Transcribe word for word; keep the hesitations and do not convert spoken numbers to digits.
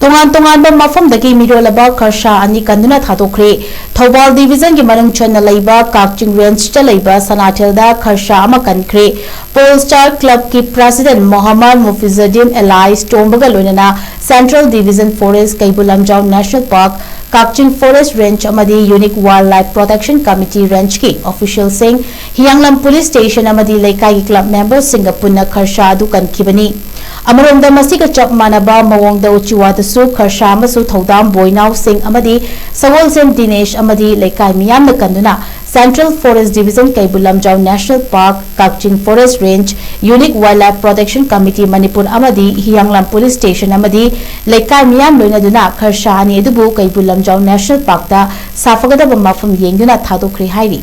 ꯇꯣꯉꯥꯟ ꯇꯣꯉꯥꯟꯕ ꯃꯐꯝꯗꯒꯤ ꯃꯤꯔꯣꯜꯂꯕ ꯈꯔꯁꯥ ꯑꯅꯤ ꯀꯟꯗꯨꯅ ꯊꯥꯗꯣꯛꯈ꯭ꯔꯦ꯫ ꯊꯧꯕꯥꯜ division ꯒꯤ ꯃꯅꯨꯡ ꯆꯟꯅ ꯂꯩꯕ ꯀꯥꯛꯆꯤꯡ range ꯇ ꯂꯩꯕ ꯁꯅꯥꯊꯦꯜꯗ ꯈꯔꯁꯥ ꯑꯃ ꯀꯟꯈ꯭ꯔꯦ꯫ Pole Star Club ꯀꯤ president ꯃꯣꯍꯝꯃꯗ ꯃꯨꯐꯤꯖꯨꯗꯗꯤꯟ alias ꯇꯣꯝꯕꯒ ꯂꯣꯏꯅꯅ Central Division Forest, Keibul Lamjao National Park, ꯀꯥꯛꯆꯤꯡ Forest Range ꯑꯃꯗꯤ Unique Wildlife Protection Committee range ꯀꯤ official ꯁꯤꯡ, ꯍꯤꯌꯥꯡꯂꯝ Police Station ꯑꯃꯗꯤ ꯂꯩꯀꯥꯏꯒꯤ club member ꯁꯤꯡꯒ ꯄꯨꯟꯅ ꯈꯔꯁꯥ ꯑꯗꯨ ꯀꯟꯈꯤꯕꯅꯤ꯫ ꯑꯃꯔꯣꯝꯗ ꯃꯁꯤꯒ ꯆꯞ ꯃꯥꯟꯅꯕ ꯃꯑꯣꯡꯗ ꯎꯆꯤꯋꯥꯗꯁꯨ ꯈꯔꯁꯥ ꯑꯃꯁꯨ ꯊꯧꯗꯥꯝ ꯕꯣꯏꯅꯥꯎ ꯁꯤꯡ ꯑꯃꯗꯤ ꯁꯒꯣꯜꯁꯦꯝ ꯗꯤꯅꯦꯁ ꯑꯃꯗꯤ ꯂꯩꯀꯥꯏ ꯃꯤꯌꯥꯝꯅ ꯀꯟꯗꯨꯅ Central Forest Division, Keibul Lamjao National Park, ꯀꯥꯛꯆꯤꯡ Forest Range, Unique Wildlife Protection Committee Manipur ꯑꯃꯗꯤ ꯍꯤꯌꯥꯡꯂꯝ Police Station ꯑꯃꯗꯤ ꯂꯩꯀꯥꯏ ꯃꯤꯌꯥꯝ ꯂꯣꯏꯅꯗꯨꯅ ꯈꯔꯁꯥ ꯑꯅꯤ ꯑꯗꯨꯕꯨ ꯀꯩꯕꯨꯜ ꯂꯝꯖꯥꯎ National Park ꯇ ꯁꯥꯐꯒꯗꯕ ꯃꯐꯝ ꯌꯦꯡꯗꯨꯅ ꯊꯥꯗꯣꯛꯈ꯭ꯔꯦ ꯍꯥꯏꯔꯤ꯫